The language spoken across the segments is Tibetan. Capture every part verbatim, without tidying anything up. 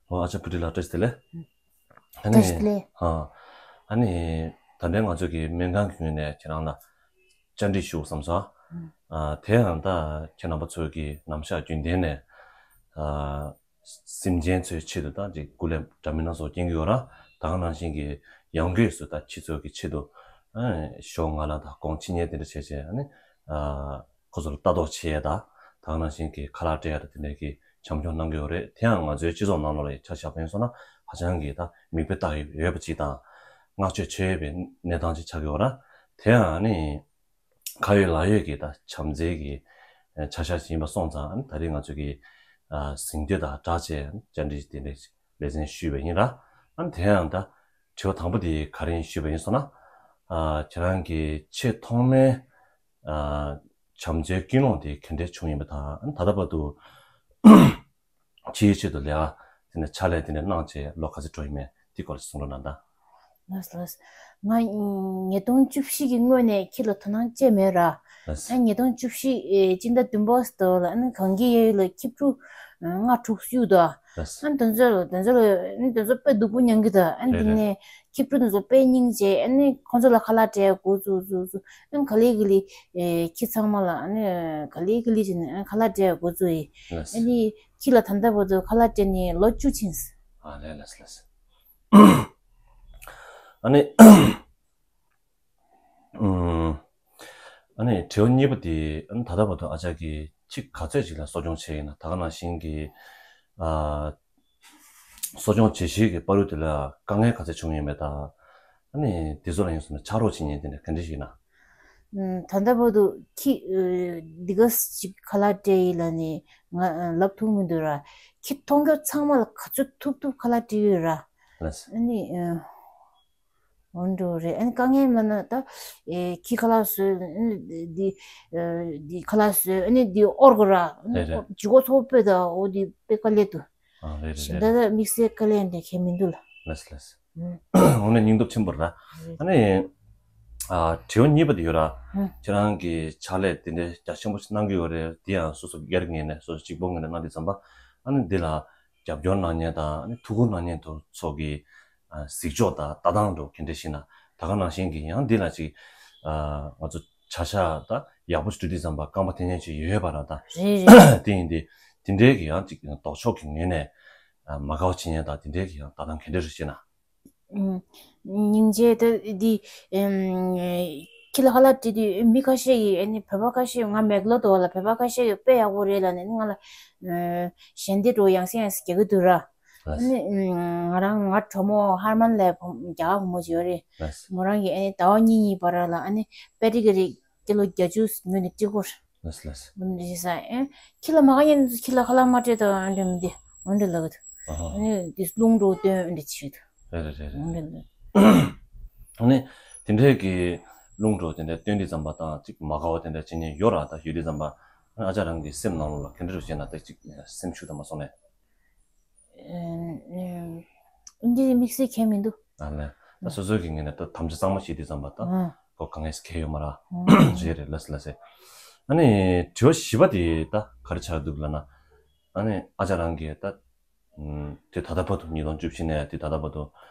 ཨོ། ཨ་ཅག་བུ་ཁྲིད་ལགས། བཀྲ་ཤིས་བདེ་ལེགས། ཨ་ནི། བཀྲ་ཤིས་བདེ་ལེགས། ཨ། ཨ་ནི། ད་ལྟའི་ང་ཚོ་གི་སྨན་ཁང་གི་ངོས་ནས་ཁྱེད་རང་ལ་བཅར་འདྲི་ཞུ་བསམ་སོང་། ཨ། དེ་ཡང་ད་ཁྱེད་རྣམ་པ་ཚོ་གི་ནམ་ཞག་རྒྱུན་ལྡན་ནས། ཨ། སེམས་ཅན་ཚོའི་ཆེད་དུ་ད་ཅིག་སྐུ་ལས་འདྲ་མིན་སྣ་ཚོགས་སྐྱོན་གྱི་ཡོད་ར། ད་ག་ནང་བཞིན་གྱི་ཡང་སྒོས་སུ་ད་ཁྱེད་ཚོ་གི་ཆེད་དུ། ཨ། ཞོགས་སྔ་ལངས་དང་དགོང་ཕྱི་ཉལ་དེ་འདྲ་བྱས་བྱས། ཨ་ནི། ཨ། ཁོ་ཚོ་ལ་ལྟ་རྟོག་བྱེད་ཡས་དང་། ད་ག་ནང་བཞིན་གྱི་ཁ་ལག་སྤྲད་ཡས་དང་། དེ་འདྲའི་གི་བྱམས་སྐྱོང་གནང་གི་ཡོད་རེད། དེ་ཡང་ང་ཚོའི་སྤྱི་ཚོགས་ནང་ལོགས་ལ་ཆ་བཞག་པ་ཡིན་སོང་ན། ཧ་ཅང་གི་ད་མིག་དཔེ་ལྟ་ཡས་ཡོད་པ་ཅིག་དང་། བསྔགས་བརྗོད་བྱེད་ཡས་པའི་གནས་སྟངས་ཅིག་ཆགས་ཀྱི་ཡོད་ར། དེ་ཡང་ཨ་ནི། ཁ་ཡོད་ལག་ཡོད་ཀྱི་ད་བྱམས་བརྩེ་གི་བྱ་གཞག་ཅིག་ཡིན་པ་སོང་ཙང་། ཨ་ནི་ད་རེས་ང་ཚོ་གི། ཨ། གཟེངས་བསྟོད་དང་སྦྲགས་བྱས་བཅར་འདྲི་དེ་འདྲའི་ལེ་ཚན་ཞུས་པ་ཡིན་ར། ཨ་ནི་དེ་ཡང་ད་དྲི་བ་དང་པོ་དེ་ག་རེ་ཡིན་ཞུས་པ་ཡིན་སོང་ན། ཨ། ཁྱེད་རང་གི་ཆེས་ཐོག་མའི། ཨ། བྱམས་བརྩེའི་ཀུན་སློང་དེ་ག་འདྲས་བྱུང་ཡིན་པ་དང་། ཨ་ནི་ད་ལྟ་བར་དུ་ཕྱིའི་ཆེད་དུ་ལས་ཀ་དེ་འདྲ་ཕྱག་ལས་དེ་འདྲ་གནང་བྱས་ལོ་ག་ཚོད་འགྲོ་ཡིན་མིན་དེ་སྐོར་ལ་གསུང་རོགས་གནང་དང་། ལགས་ལགས། ང་ཉིས་སྟོང་བཅུ་བཞི་གི་སྔོན་ནས་ཁྱེད་ལ་དོ་སྣང་བྱས་མེད་ར། ལགས། ཨ། ཉིས་སྟོང་བཅུ་བཞི། ཨེ། སྤྱི་ཟླ་བདུན་པ་ཙམ་ལ། ཨ་ནི་གངས་སྐྱིད་གཡས་གཡོན་ལ་ཁྱི་ཕྲུག་ལྔ་དྲུག་གཡུགས་འདུག་ལགས། ཨ་ནི་དེ་ཚོ་ལ། དེ་ཚོ་ལ། ཨ་ནི་དེ་ཚོ་དཔེ་སྡུག་པོ་མྱངས་ཀྱི་འདུག་ཨ་ནི་རེད་དེ་རེད། ནས་ཁྱི་ཕྲུག་དེ་ཚོ་དཔེ་སྙིང་རྗེ། ཨ་ནི་ཁོང་ཚོ་ལ་ཁ་ལག་སྤྲད་འགོ་བཙུགས་བཙུགས་བཙུགས། ཨ་ནི་ག་ལེ་ག་ལེ། ཨེ། ཁྱི་ཚང་མ་ལ། ཨ་ནི་ག་ལེ་ག་ལེ་བྱས་ནས། ཨ། ཁ་ལག་སྤྲད་འགོ་བཙུགས་ཡིན། ལགས། ཨ་ནི་ཁྱི་ལ་ད་ལྟ་བར་དུ་ཁ་ལག་སྤྲད་ནས་ལོ་བཅུ་ཕྱིན་སོང་། ཨ། ལགས་ལགས་ལགས། ཨ་ནི། ཨུམ། ཨ་ནི་དྲི་བ་གཉིས་པ་དེ། ཨ་ནི་ད་ལྟ་བར་དུ་ཨ་ཅག་གིས་ཁྱི་ག་ཚོད་ཅིག་ལ་གསོ་སྐྱོང་བྱས་ཡིན་ན། ད་ག་ནང་བཞིན་གྱི། ཨ། གསོ་སྐྱོང་བྱེད་བཞིན་གྱི་བར་དུ་དེ་ལ་དཀའ་ངལ་ག་ཚོད་བྱུང་ཡོད་མེད་དང་། ཨ་ནི་དེ་ཚོ་ལ་ཡིན་སོང་ན་ཕྱག་རོགས་བྱེད་མཁན་དེ་འདྲ་ག་འདྲ་ཞིག་ཡིན་ན། ཨུམ། ད་ལྟ་བར་དུ་ཁྱི། ཨ། འདི་ག་ཅིག་ཁ་ལག་སྤྲད་ཡིན་ལབ་ནས་ང་ལབ་ཐུབ་མི་འདུག་ར། ཁྱི་མཐོང་རྒྱུ་ཚང་མ་ལ་ག་ཚོད་ཐུབ་ཐུབ་ཁ་ལག་སྤྲད་ཡོད་ར། ལགས། ཨ་ནི། ཨ། འོ་འདྲ་རེད། ཨ་ནི་དཀའ་ངལ་མ་ན་ད། ཨེ། ཁྱི་ཁ་ལག་ཟོས། ཨ་ནི་འདི། ཨ། འདི་ཁ་ལག་ཟོས། ཨ་ནི་འདི་འོར་དགོས་ར། ཨ་ནི། རེད་རེད། ལྗིད་ཁོག་ཚ་པོ་དཔེ་དང་། འོ་འདི་དཔེ་དཀའ་ལས་འདུག་ཨ། རེད་རེད་གཞན་རེད་ད་རེད། ད་དམིགས་བསལ་དཀའ་ལས་འདི་གང་ཡང་མི་འདུག་ལགས། ལགས་ལགས། ཨུམ། དངོས་གནས་སྙིང་སྟོབས་ཆེན་པོ་རེད། རེད། ཨ་ནི། ཨ། དྲི་བ་གཉིས་པ་དེ་ཡོད་ར། ཨུམ། ཁྱེད་རང་གིས་ཕྱག་ལས་དེ་འདྲའི་རྒྱ་ཆེན་པོ་ཞིག་གནང་གི་ཡོད་རེད། དེ་ཡང་སོ་སོ་སྒེར་ངོས་ནས། སོ་སོ་གཅིག་པོ་ངོས་ནས་གནང་དུས་ཙམ་པ། ཨ་ནི་འདི་ལ་རྒྱབ་སྐྱོར་གནང་མཁན་དང་། ཨ་ནི་ཐུགས་ཁུར་གནང་མཁན་དེ་ཚོ་གི། ཨ། གཟིགས་ཕྱོགས་དང་ལྟ་སྟངས་དེ་ག་འདྲ་ཞིག་ན། ད་ག་ནང་བཞིན་གྱི་ཡང་འདི་ལ་ཅིག། ཨ། ང་ཚོ་བྱ་གཞག་ད་ཡག་པོ་ཞིག་སྒྲུབ་དུས་ཙམ་པ་རྐང་པ་འཐེན་མཁན་ཅིག་ཡོད་པ་ར་ད། རེད་རེད། དེ་ཡིན་དུས་དེ་འདྲའི་གི་ཡང་ཅིག་ལྡོག་ཕྱོགས་ཀྱི་ངོས་ནས། ཨ། མ་དགའ་བ་བྱེད་མཁན་དང་དེ་འདྲའི་གི་ཡང་ལྟ་སྟངས་ག་འདྲ་རེད་ཅེ་ན། ཨུམ། སྙིང་རྗེ། ད་འདི། ཨུམ། ཁྱི་ལ་ཁ་ལག་སྤྲད་དུས་མི་ཁ་ཤས་ཀྱིས། ཨ་ནི་བོད་པ་ཁ་ཤས། ང་མེག་ལོར་འདུག་ལ། བོད་པ་ཁ་ཤས་ཀྱིས་དཔེ་ཡག་པོ་རེད་ལབ་ནས་ང་ལ། ཨ། ཞལ་འདེབས་འདྲ་ཡང་སེ་ཡང་སེ་རྒྱག་གི་འདུག་ར། ལགས། ཨ་ནི། ཨུམ། ང་རང་། ང་གྲོགས་མོ་ཧར་མན་ལབ་རྒྱ་གར་བུ་མོ་ཅིག་ཡོད་རེད། ལགས། མོ་རང་གིས། ཨ་ནི་ཟླ་བ་གཉིས་གཉིས་བར་ལ། ཨ་ནི་པེ་ཏི་ཀི་རིགས་ཀི་ལོ་བརྒྱད་ཅུ་ངོས་ནས་སྤྲད་ཀྱི་ཡོད་རེད། ལགས་ལགས། འོ་འདི་ཟ། ཨེ། ཁྱི་ལ་མ་དགའ་མཁན་ཚོ་ཁྱི་ལ་ཁ་ལག་མ་སྤྲད་དང་། འོ་འདི་མི་འདི། འོ་འདི་ལབ་གི་འདུག་ཨ་ཧ། ཨ་ནི་འདི་རླུང་འདྲ་བཏོན། འོ་འདི་བྱེད་ཀྱི་འདུག་རེད་རེད་རེད་རེད། འོ་འདི་ལབ། ཨ་ནི་དེ་འདྲའི་གི་རླུང་འདྲ་དེ་འདྲ་བཏོན་དུས་ཙམ་པ་དང་། ཅིག་མ་དགའ་བ་དེ་འདྲ་བྱེད་མཁན་ཡོད་ར། ད་ཡོད་དུས་ཙམ་པ། ཨ་ཅག་རང་གི་སེམས་ནང་ལོགས་ལ་ག་འདྲ་རེད་ཅེ་ན། ད་ཅིག་སེམས་ཤུགས་དེ་མ་སོང་ནས། ཨེ། ཨེ། འདི་དམིགས་བསལ་གང་ཡང་མི་འདུག་ཨ་ལས། ད་སོ་སོའི་གི་ངོས་ནས་ད་དམ་བཅའ་གཙང་མ་བཞེས་དུས་ཙམ་པ་ད། ཨ། ཁོ་དཀའ་ངལ་གང་ཡང་ཡོད་མ་རེད། ཨ། རེད་རེད། ལགས་སེ་ལགས་སེ། ཨ་ནི་དྲི་བ་བཞི་པ་དེ་ད་ག་རེ་ཆགས་འདུག་ལབ་ན། ཨ་ནི་ཨ་ཅག་རང་གིས་ད། ཨུམ། དེ་ད་ལྟ་བར་དུ་ཉིས་སྟོང་བཅུ་བཞི་ནས་དེ་ད་ལྟ་བར་དུ་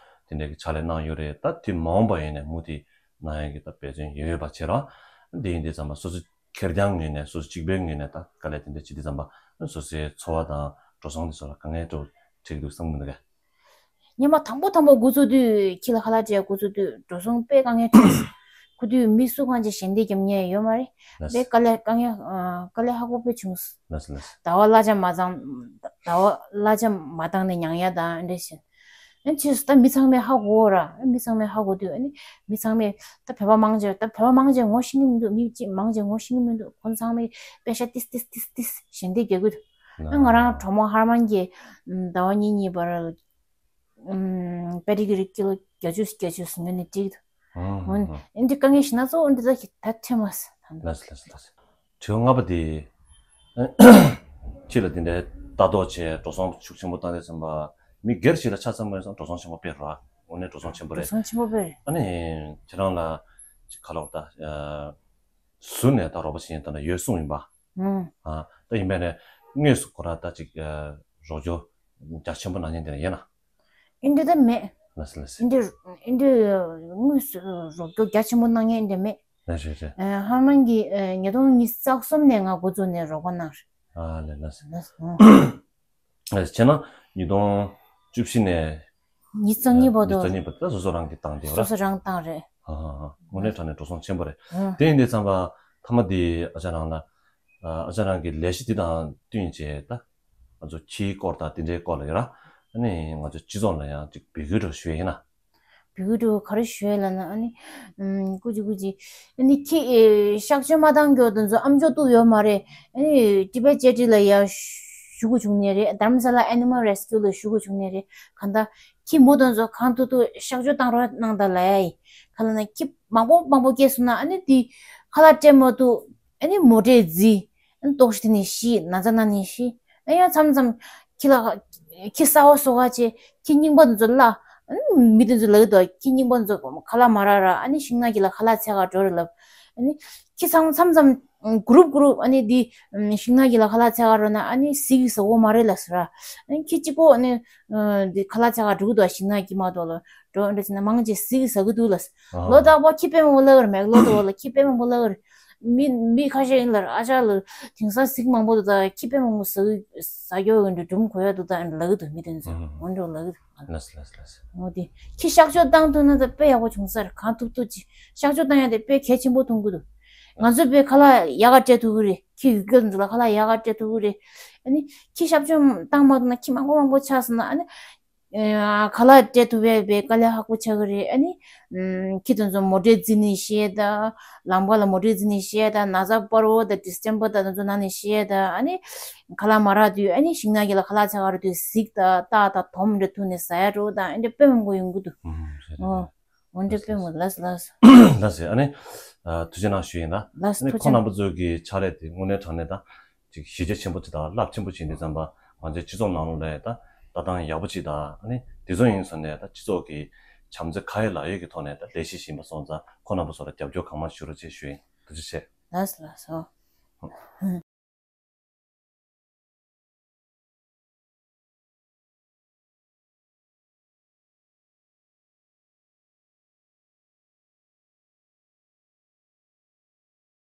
དེ་འདྲའི་གི་ཕྱག་ལས་གནང་ཡོད་རེད། ད་དེ་མ་འོངས་པ་ཡིན་ནའི་མུ་མཐུད་གནང་ཡག་གི་ད་འབད་བརྩོན་ཡོད་པ་བྱེད་རོགས། དེ་ཡིན་དུས་ཙམ་པ་སོ་སོ་ཁེར་རྐྱང་ངོས་ནས། སོ་སོ་གཅིག་པོའི་ངོས་ནས་ད་དཀའ་ལས་དེ་འདྲ་བྱེད་དུས་ཙམ་པ། སོ་སོའི་འཚོ་བ་དང་འགྲོ་སོང་དེ་ཚོ་ལ་དཀའ་ངལ་འདྲ་འཕྲད་ཀྱི་འདུག་བསམ་གྱི་མི་འདུག་གས། སྔོན་མ་དང་པོ་དང་པོ་འགོ་བཙུགས་དུས། ཁྱི་ལ་ཁ་ལག་སྤྲད་འགོ་བཙུགས་དུས་འགྲོ་སོང་དཔེ་དཀའ་ངལ་འཕྲད། ཁོ་དུས་མི་སུ་གང་ཅིག་ཞལ་འདེབས་རྒྱབ་མཁན་ཡོད་མ་རེད། ལགས། དཔེ་དཀའ་ལས། དཀའ་ངལ། ཨ། དཀའ་ལས་ཁག་པོ་དཔེ་བྱུང་། ལགས་ལགས། ཟླ་བ་གླ་ཆ་མ་བཏང་། ཟླ་བ་གླ་ཆ་མ་བཏང་ནས་མྱང་ཡག་དང་འདྲ་བྱས། ཨ་ནི་ཕྱིས་སུ་ད་མི་ཚང་མས་ཧ་གོ་ར། ཨ། མི་ཚང་མས་ཧ་གོ་དུས། ཨ་ནི་མི་ཚང་མས། ད་བོད་པ་མང་ཆེ། ད་བོད་པ་མང་ཆེ་ངོ་ཤེས་ཀྱི་མི་འདུག་མི་གཅིག་མང་ཆེ་ངོ་ཤེས་ཀྱི་མི་འདུག་ཁོང་ཚང་མས་པེ་ཤ་ཏིས་ཏིས་ཏིས་ཏིས་ཞལ་འདེབས་རྒྱག་གི་འདུག་ཨ། ང་རང་གྲོགས་མོ་ཧར་མན་གྱིས། ཨམ། ཟླ་བ་གཉིས་གཉིས་བར། ཨམ། པེ་ཏི་ཀི་རིགས་ཀི་ལོ་བརྒྱད་ཅུ་བརྒྱད་ཅུ་ཟིན་ནས་བྲིས་འདུག་ཨ་ཧ། འོན་ཏེ་དཀའ་ངལ་ཞིག་སྣ་ཚོགས། འོན་ཏེ་ད་ད་ཐེངས་མ་ཟིན། ལགས་ལགས་ལགས། དྲི་བ་ལྔ་པ་དེ། ཁྱེད་ལ་དེ་འདྲའི་ལྟ་རྟོག་བྱས། འགྲོ་སོང་ཤུགས་ཆེན་པོ་བཏང་དུས་ཙམ་པ། མི་སྒེར་ཞིག་ལ་ཆ་མཚོན་པ་ཡིན་ཙང་འགྲོ་སོང་ཆེན་པོ་དཔེ་རེད། དངོས་གནས་འགྲོ་སོང་ཆེན་པོ་རེད། འགྲོ་སོང་ཆེན་པོ་དཔེ་རེད། ཨ་ནི་ཁྱེད་རང་ལ་ཅིག་ག་ལབ་དགོས་རེད་ད། ཨ། ཟུར་ནས་ད་རོགས་པ་བྱེད་མཁན་ད་ནི་ཡོད་གསུངས་ཡིན་པ། ཨང་། ཨ། ད་ཡིན་པས་ནས་དངོས་སུ་ཁོ་རང་ད་ཅིག་ཨ། རོགས་སྐྱོར་ རྒྱ་ཆེན་པོ་གནང་མཁན་དེ་ཡིན་ན། ཨིན་འདྲ་ད་མེད། ལགས་སོ་ལགས་སོ། ཨིན་འདྲ་ཨིན་འདྲ་དངོས་སུ་རོགས་སྐྱོར་རྒྱ་ཆེན་པོ་གནང་མཁན་ཨིན་འདྲ་མེད། ལགས་རེད་རེད། ཧ་མན་གྱི་ཉིས་སྟོང་ཉི་ཤུ་རྩ་གསུམ་ནས་ང་འགོ་བཙུགས་ནས་རོགས་པ་གནང་རེད། ཨ་ལས་ལགས་སོ། ལགས་སོ། བྱས་ན་ཉིས་སྟོང་བཅུ་བཞི་ནས་ཉི་ཤུ་རྩ་གཉིས་བར་དུ། ཉི་ཤུ་རྩ་གཉིས་བར་དུ་སོ་སོ་རང་གིས་བཏང་བསྡད་ཡོད་ར། སོ་སོ་རང་བཏང་རེད། ཧ་ཧ་ཧ། དངོས་གནས་དྲང་གནས་འགྲོ་སོང་ཆེན་པོ་རེད། ཨ། དེ་ཡིན་དུས་ཙམ་པ་མཐའ་མ་དེ་ཨ་ཅག་རང་ལ་ཨ་ཅག་རང་གི་ལས་གཞི་དེ་དང་བསྟུན་བྱས་ད་ང་ཚོ་ཁྱིའི་སྐོར་དང་དེ་འདྲའི་སྐོར་ལ་ཡོད་ར། ཨ་ནི་ང་ཚོ་སྤྱི་ཚོགས་ལ་ཡང་ཅིག་འབོད་སྐུལ་འདྲ་ཞུ་ཡ་ཡིན་ན། འབོད་སྐུལ་འདྲ་ག་རེ་ཞུ་ཡ་ལབ་ན་ཨ་ནི། ཨམ། སྐུ་མཁྱེན་སྐུ་མཁྱེན། ཨ་ནི་ཁྱི་ཨེ་གཤག་བཅོས་མ་བཏང་རྒྱུ་དེ་ཚོ་ཨམ་ཅོག་གཏུབ་ཡོད་མ་རེད། ཨ་ནི་ཊི་བེཊ་ཅེ་རི་ཊི་ལ་ཡ་ཞུ་དགོས་བྱུང་ནི་རེད། དྷ་རམ་ས་ལ་ཨེ་ནི་མལ་རེ་སི་ཀིའུ་ལ་ཞུ་དགོས་བྱུང་ནི་རེད། གང་ལྟར་ཁྱི་མོ་དེ་ཚོ་གང་ཐུབ་ཐུབ་གཤག་བཅོས་བཏང་རོགས་གནང་དང་ལབ་ཡ་ཡིན། ག་ལབ་ན་ཁྱི་མང་པོ་མང་པོ་སྐྱེས་སོང་ན་ཨ་ནི་དེ་ཁ་ལག་སྤྲད་མ་ཐུབ། ཨ་ནི་མོ་ཊས་བརྫིས། ཨ་ནི་ལྟོགས་ཤི་དེ་ནས་ཤི། ན་ཚ་ན་ནས་ཤི། ཨ་ཡང་མཚམས་མཚམས་ཁྱི་ལ་ཁྱི་གསར་པ་གསོ་ག་བྱས་ཁྱི་རྙིང་པ་དེ་ཚོ་བརླག་ཨ་ནི་མི་དེ་ཚོ་ལབ་ཀྱི་འདུག་ཁྱི་རྙིང་པ་དེ་ཚོ་ཁ་ལག་མ་རག་ར་ཨ་ནི་ཤིང་ནགས་དཀྱིལ་ལ་ཁ་ལག་འཚོལ་ག་འགྲོ་རེད་ལབ། ཨ་ནི་ཁྱི་ཚང་མཚམས་མཚམས་གུ་རུབ་གུ་རུབ་ཨ་ནི་འདི་ཤིང་ནགས་དཀྱིལ་ལ་ཁ་ལག་འཚོལ་ག་འགྲོ་ན་ཨ་ནི་ཟས་ཟ་གི་མ་རེད་ལབ་ཟེར་ར། ཨ་ནི་ཁྱི་གཅིག་པོ་ཨ་ནི་འདི་ཁ་ལག་འཚོལ་ག་འགྲོ་གི་འདུག་ཤིང་ནགས་དཀྱིལ་མ་ཐོག་ལ་འགྲོ་འདྲ་བྱས་ན་མང་ཆེ་ཟས་ཟ་གི་འདུག་ལབ། ལོ་རྟག་པར་ཁྱི་དཔེ་མང་པོ་བརླག་གི་རེད། མེག་ལོ་དེ་བ་ལ་ཁྱི་དཔེ་མང་པོ་བརླག་གི་རེད། མི་མི་ཁ་ཤས་ཡིན་ལབ་ར། ཨ་ཅག་ལ་དེང་སང་ཟས་མང་པོ་འདུག་ད་ཁྱི་དཔེ་མང་པོ་ཟ་ཟ་རྒྱུ་ཡོད་འདུག་སྦྲུམ་འགོ་ཡ་འདུག་ད་ལབ་གི་འདུག་མི་དེ་ཚོས་ཨ་འོན་འགྲོ་ལབ་གི་འདུག་ལགས་སོ་ལགས་སོ་ལགས་སོ། འོ་དེ་ཁྱི་གཤག་བཅོས་བཏང་ཐུབ་ན་ད་དཔེ་ཡག་པོ་བྱུང་ས་རེད། གང་ཐུབ་ཐུབ་ཅིག་གཤག་བཅོས་བཏང་ཡ་དེ་དཔེ་གལ་ཆེན་པོ་མཐོང་གི་འདུག་ང་ཚོས་དཔེ་ཁ་ལག་ཡག་ག་སྤྲད་ཐུབ་གི་རེད། ཁྱི་ཡོད་རྒྱུ་འདུག་ལ་ཁ་ལག་ཡག་ག་སྤྲད་ཐུབ་གི་རེད། ཨ་ནི་ཁྱི་གཤག་བཅོས་བཏང་མ་ཐུབ་ན་ཁྱི་མང་པོ་མང་པོ་ཆགས་སོང་ན་ཨ་ནི། ཨ་ཁ་ལག་སྤྲད་ཐུབ་པའི་དཔེ་དཀའ་ལས་ཁག་པོ་ཆགས་ཀྱི་རེད། ཨ་ནི་ཁྱི་དེ་ཚོ་མོ་ཊས་བརྫིས་ནས་ཤི་ཡས་དང་། ལམ་ཁ་ལ་མོ་ཊས་བརྫིས་ནས་ཤི་ཡས་དང་། ན་ཚ་སྤར་བོ་དང་ཌི་སི་ཊེམ་པར་དང་དེ་ཚོ་ན་ནས་ཤི་ཡས་དང་། ཨ་ནི་ཁ་ལག་མ་རག་དུས་ཨ་ནི་ཤིང་ནགས་དཀྱིལ་ལ་ཁ་ལག་འཚོལ་ག་འགྲོ་དུས་གཟིག་དང་སྟག་དང་དོམ་འདྲ་ཐུག་ནས་ཟ་ཡ་འགྲོ་དང་ཨ་འདྲ་དཔེ་མང་པོ་ཡོང་གི་འདུག་ཨོ། འོ་འདྲ་དཔེ་མང་པོ་ལགས་ལགས། ལགས་སེ། ཨ་ནི་ཐུགས་རྗེ་གནང་ཞུ་ཡིན་ད། ལགས་སེ། ཨ་ནི་ཐུགས་རྗེ་ཁོང་རྣམ་པ་ཚོ་གི་ཕྱག་ལས་དེ་དངོས་གནས་དྲང་གནས་ད། ཅིག་གཞི་རྒྱ་ཆེན་པོ་ཅིག་དང་རླབས་ཆེན་པོ་ཅིག་ཡིན་དུས་ཙམ་པ་ང་ཚོའི་སྤྱི་ཚོགས་ནང་ལོགས་ལ་ད་ལྟ་སྟངས་ཡག་པོ་ཅིག་དང་ཨ་ནི་དེ་ཚོ་ཡིན་ཙང་ནས་ད་སྤྱི་ཚོགས་ཀྱི་བྱམས་བརྩེ་ཁ་ཡོད་ལག་ཡོད་ཀྱི་ཐོག་ནས་ད་ལས་གཞི་ཞིག་ཡིན་པ་སོང་ཙང་ཁོང་རྣམ་པ་ཚོ་ལ་རྒྱབ་སྐྱོར་གང་མང་ཞུ་རོགས་ཅེས་ཞུ་ཡིན། ཐུགས་རྗེ་ཆེ། ལགས་སོ་ལགས་སོ།